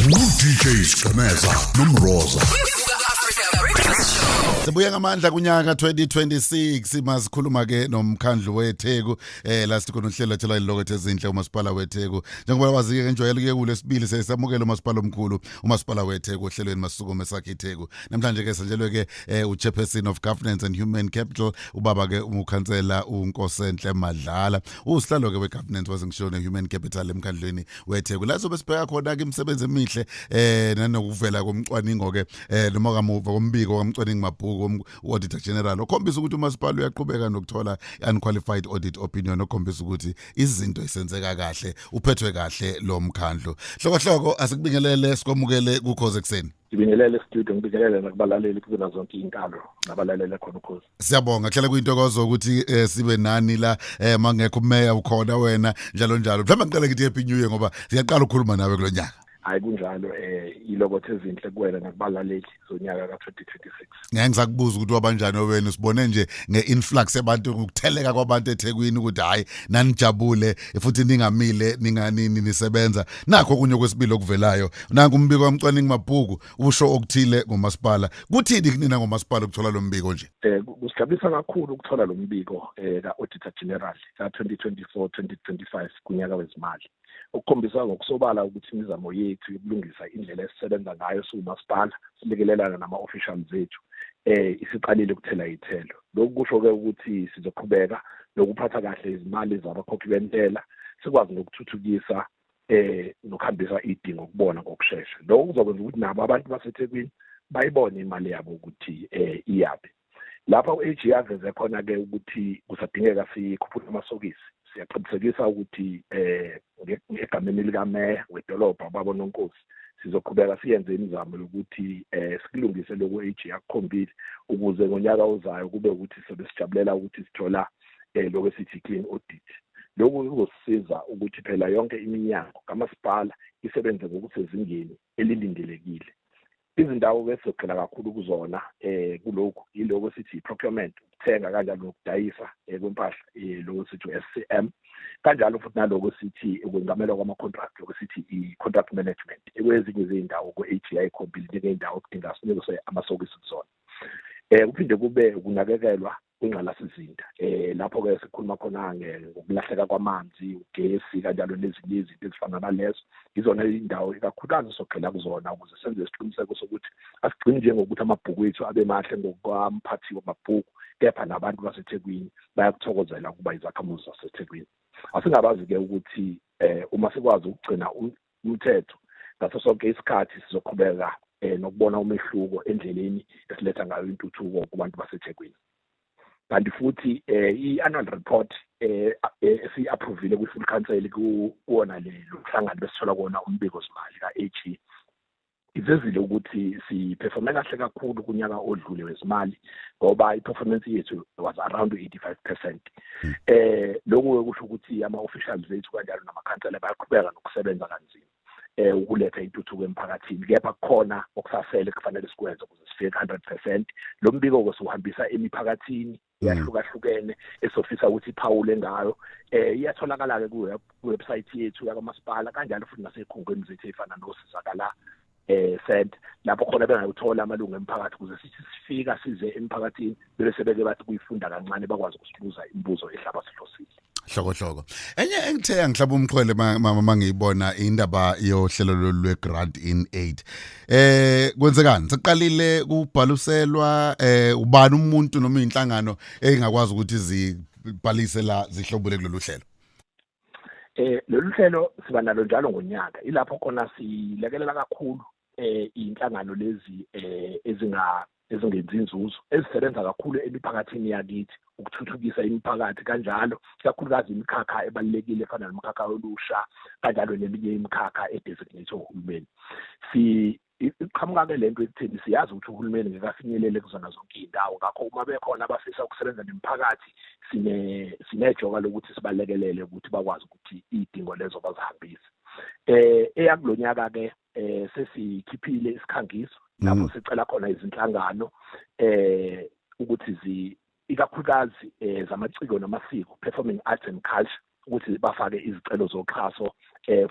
DJ Sgqemeza noMroza. Sibuye ngamandla kunyaka 2026. Masikhuluma ke nomkhandlu weTheku la sikhona uhlelo lethelwa ilokethe ezinhle umasipala weTheku. Njengoba wazi ke, njenjwayele ke kulesibili sesamukela umasipala omkhulu, umasipala weTheku, ohlelweni Masukume Sakhe iTheku. Namhlanje ke senjelwe ke uchairperson of governance and human capital, ubaba ke umkhansela uNkosenhle Madlala, usihlalo ke we-governance wazengisho ne-human capital emkhandlweni weTheku. La sobe sibheka khona ke imisebenzi emihle nanokuvela komcwaningo ke noma kamuva kombiko kamcwaningi mabhuku, u-auditor general, okhombisa ukuthi umasipala uyaqhubeka nokuthola unqualified audit opinion, okhombisa ukuthi izinto isenzeka kahle, uphethwe kahle lo mkhandlu. Hlokohloko, asikubingelele, sikwamukele kukhoze ekuseni. Ngibingelele studio, ngibingelele nakubalaleli kuzona zonke inkalo nabalalele khona ukhozi. Siyabonga, kuhlala kuyintokozo ukuthi sibe nani la mangekho umeya ukhona wena njalo njalo. Mhlawumbe ngiqale ngithi happy new year ngoba siyaqala ukukhuluma nawe kulonyaka. Hayi, kunjalo, ilokothe ezinhle kuwena nakubalaleli zonyaka ka-2026. Ngeke ngisakubuza ukuthi wabanjani wena, sibone nje nge-influx yabantu, ukutheleka kwabantu eThekwini, ukuthi hayi, nanijabule futhi ningamile, ninganini nisebenza. Nakho okunye kwesibili okuvelayo, nanku umbiko kamcwaningi mabhuku usho okuthile ngomasipala. Kuthini kunina ngomasipala ukuthola lo mbiko nje? Kusijabulisa kakhulu ukuthola lo mbiko ka-Auditor General ka-2024 2025 kunyaka wezimali, ukukhombisa ngokusobala ukuthi imizamo yethu yokulungisa indlela esisebenza ngayo siwumasipala, silekelelana nama-officials ethu, isiqalile ukuthela ithelo. Lokhu kusho-ke ukuthi sizoqhubeka nokuphatha kahle izimali zabakhokhi bentela, sikwazi nokuthuthukisa nokuhambisa idingo kubona ngokushesha. Lokho kuzokwenza ukuthi nabo abantu baseThekwini bayibone imali yabo ukuthi iyaphi. Lapha u-AG aveze khona-ke ukuthi kusadingeka sikhuphule amasokisi. Siyaqinisekisa ukuthi egameni likameya wedolobha, baba Nonkosi, sizoqhubeka siyenze imizamo yokuthi sikulungise lokhu AG akukhombile, ukuze ngonyaka ozayo kube ukuthi sobe sijabulela ukuthi sithola lokho esithi clean audit. Lokhu kuzosisiza ukuthi phela yonke iminyango kamasipala isebenze ngokusezingeni elilindelekile. Izindawo ke sizogxila kakhulu kuzona kulokhu yiloko esithi procurement, ukuthenga kanjalo nokudayisa kwempahla, lokho sithi u-SCM, kanjalo futhi naloko sithi ukwengamelwa kwama-contract, lokho sithi i-contract management. Ekwezinye izindawo ku-AG ayikhombile njengey'ndawo okudinga sinikwe amasokisi kuzona. Kuphinde kube ukunakekelwa kwingqalasizinda, lapho ke sikhuluma khona ngokulahleka kwamanzi, ugesi, kanjalo nezinye izinto ezifana nalezo. Izona indawo ikakhulukazi sogxila kuzona ukuze senze isiqiniseko sokuthi asigcini njengokuthi amabhuku ethu abe mahle ngokwamphathi wamabhuku, kepha nabantu baseThekwini bayakuthokozela ukuba izakhamuzi zaseThekwini. Asingabazi-ke ukuthi uma sikwazi ukugcina umthetho ngaso sonke isikhathi, sizoqhubeka nokubona umehluko endleleni esiletha ngayo intuthuko kubantu baseThekwini. Kanti futhi i-annual report esiyi-approvile kwi-full council kuwona le lo mhlangano besithola kuwona umbiko zimali ka-AG ivezile ukuthi siperforme kahle kakhulu kunyaka odlule wezimali, ngoba i-performance yethu was around 85%. Lokhu kusho ukuthi ama-officials ethu kanjalo namakhansela bayaqhubeka nokusebenza kanzima ukuletha intuthuko emphakathini, kepha kukhona okusasele kufanele sikwenze ukuze sifike ku-100%. Lo mbiko-ke siwuhambisa emiphakathini eyahlukahlukene esofisa ukuthi iphawule ngayo. Iyatholakala-ke ku-website yethu yakamasipala, kanjalo futhi nasey'khungweni zethu ey'fana noSizakala center, lapho khona bengayuthola amalungu emphakathi, ukuze sithi sifika size emphakathini bebe sebeke bathi kuyifunda kancane, bakwazi ukusibuza imibuzo ehlaba sihlosile. Hlokohloko, enye engithe angihlaba umxhwele mangiyibona indaba yohlelo lwe grant in aid. Kwenzekani? Seqalile kubhaluselwa? Ubani umuntu noma inhlangano engakwazi ukuthi zibhalise la zihlobule kulolu hlelo? Lolu hlelo siba nalo njalo ngonyaka, ilapho khona silekelela kakhulu inhlangano lezi ezingenzi inzuzo, ezisebenza kakhulu emiphakathini yakithi ukuthuthukisa imiphakathi, kanjalo ikakhulukazi imikhakha ebalulekile efana nomkhakha wolusha, kanjalo neminye imikhakha edesignated uhulumeni. Si iqhamuka-ke lento ekutheni siyazi ukuthi uhulumeni ngeke afinyelele kuzona zonke iy'ndawo, ngakho uma bekhona abafisa ukusebenza nemiphakathi, sinejoka lokuthi sibalekelele ukuthi bakwazi ukuthi iy'dingo lezo bazihambise. Eyakulonyaka ke sesikhiphile isikhangiso lapho sicela khona izinhlangano ukuthi zi ikakhulukazi zamaciko namasiko, performing arts and culture, ukuthi bafake izicelo zoxhaso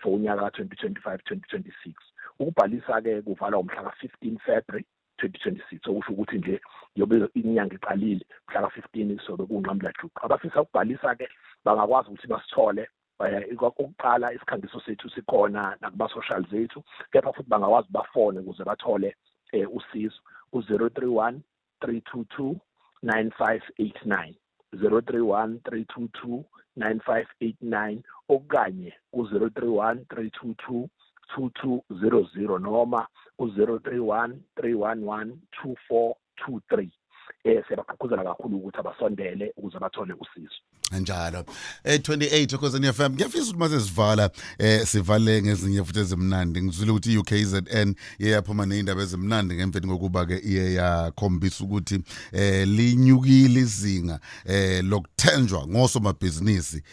for unyaka ka-2025 2026. Ukubhalisa-ke kuvalwa umhla ka-15 February 2026, okusho ukuthi nje yobe inyanga iqalile, mhla ka-15 sobe kunqamla juqu. Abafisa ukubhalisa-ke bangakwazi ukuthi basithole okokuqala, isikhangiso sethu sikhona nakuma-social zethu, kepha futhi bangakwazi bafone ukuze bathole usizo ku-031 322 9589, 031 322 9589, okanye ku-031 322 2200 noma ku-031 311 2423. Siyabagqugquzela kakhulu ukuthi abasondele ukuze bathole usizo. Njalo 28 Okhozini FM, ngiyafisa ukuthi mase sivala sivale ngezinye futhi ezimnandi. Ngizwile ukuthi iUKZN iye yaphuma nezindaba ezimnandi ngemveni kokuba ke iye yakhombisa ukuthi linyukile izinga lokuthenjwa ngosomabhizinisi,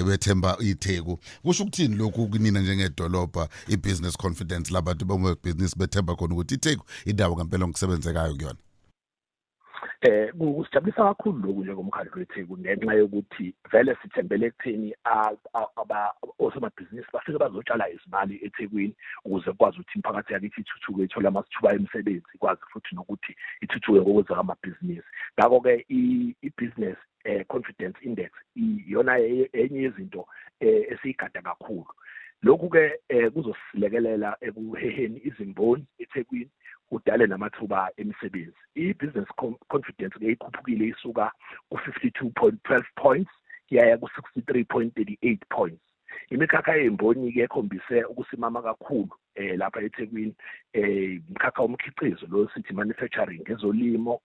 bethemba iTheku. Kusho ukuthini lokhu kunina njengedolobha, ibusiness confidence labantu bomabhizinisi bethemba khona ukuthi iTheku indawo ngempela ngokusebenzekayo kuyona? Kusijabulisa kakhulu lokhu njengomkhandlu weTheku, ngenxa yokuthi vele sithembele ekutheni aba osomabhizinisi bafike bazotshala izimali eThekwini ukuze kukwazi ukuthi imiphakathi yakithi ithuthuke, ithole amathuba emisebenzi, ikwazi futhi nokuthi ithuthuke ngokwezamabhizinisi. Ngakho-ke i-business confidence index iyona enye yezinto esiyigada kakhulu. Lokhu-ke kuzosilekelela ekuheheni izimboni eThekwini, kudale namathuba emisebenzi. I-business confidence-ke ikhuphukile, isuka ku-52.12 points yaya ku-63.38 points. Imikhakha yezimboni-ke ekhombise ukusimama kakhulu lapha eThekwini, umkhakha womkhiqizo lo sithi manufacturing, ezolimo,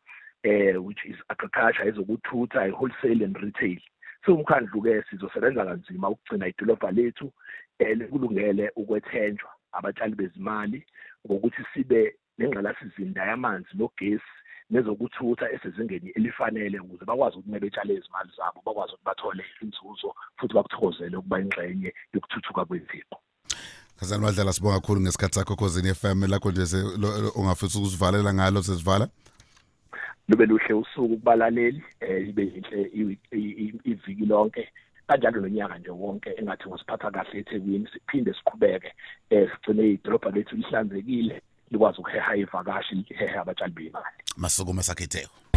which is agriculture, ezokuthutha, i-wholesale and retail. Siwumkhandlu-ke sizosebenza kanzima ukugcina idolobha lethu likulungele ukwethenjwa abatshali bezimali ngokuthi sibe nengqalasizinda yamanzi nogesi nezokuthutha esezingeni elifanele, ukuze bakwazi ukuthi betshale izimali zabo bakwazi ukuthi bathole inzuzo futhi bakuthokozele ukuba ingxenye yokuthuthuka kweziko. Khazana Madlala, sibonga kakhulu ngesikhathi sakho Khozini FM. Lakho nje ongafisa ukusivalela ngalo, sesivala. Lube luhle usuku kubalaleli, ibe yinhle iviki lonke, kanjalo nonyaka nje wonke. Engathi ngosiphatha kahle eThekwini, siphinde siqhubeke sigcine idolobha lethu lihlanzekile, likwazi ukuheha ivakashi, lihehe abatshali bemali. Masukume sakhetheko.